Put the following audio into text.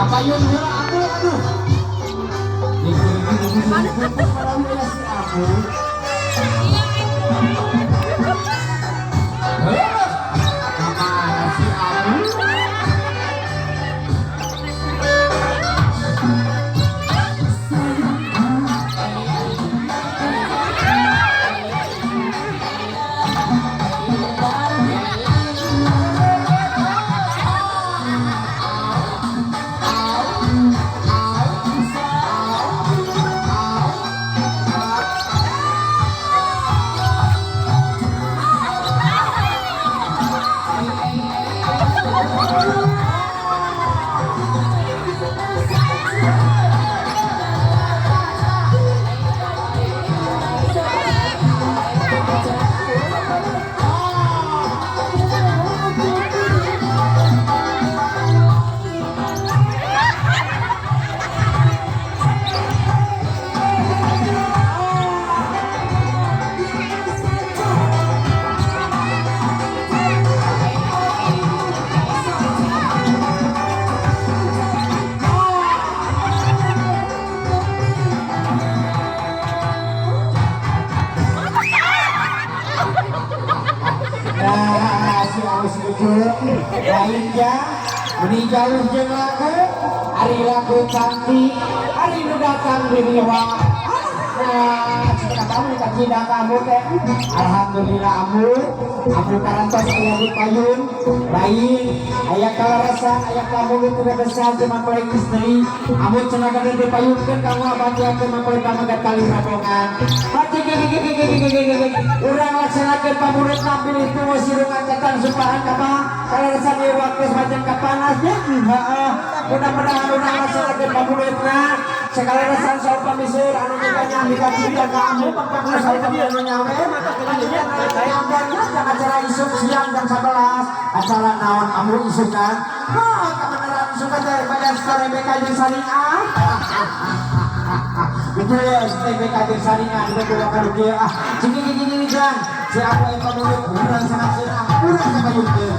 Kapayun heula Amu, aduh. Si Amu. Heuh, kamana si Amu? Nah, si Amu setuju. Lain ya, meni jauh jeung lagu, ari lagu cantik, ari nu datang di riwa. Nah, cita kamu kacida kamu teh. Alhamdulillah Amu, Amu karantos aya di payun. Lain, aya kalarasan, aya kamu tidak besar jeung mempelai istri. Amu cenah gede di payunkeun kamu abadiakeun mempelai pamegat kali rombongan. Urang laksanakeun pamurutna pilih tunggu sirung angkatan sumpahan kapa kalarasan ieu waktu semakin kapanasnya. Heeh, mudah-mudahan urang laksanakeun pamurutna sakalarasan saur pamiseur anu miganya mika cinta ka Amu pangpangna saur anu nyawe nyamborna jang acara isuk siang jam 11. Acara naon Amu isukan? Nah, kebenaran isukan teh pada sore BK jeung syariah. Betul, BK jeung syariah betul kalau kieu ah. Cing cing cing cing jang. Si Amu aya pamurut urang sangat senang, urang sapayunkeun.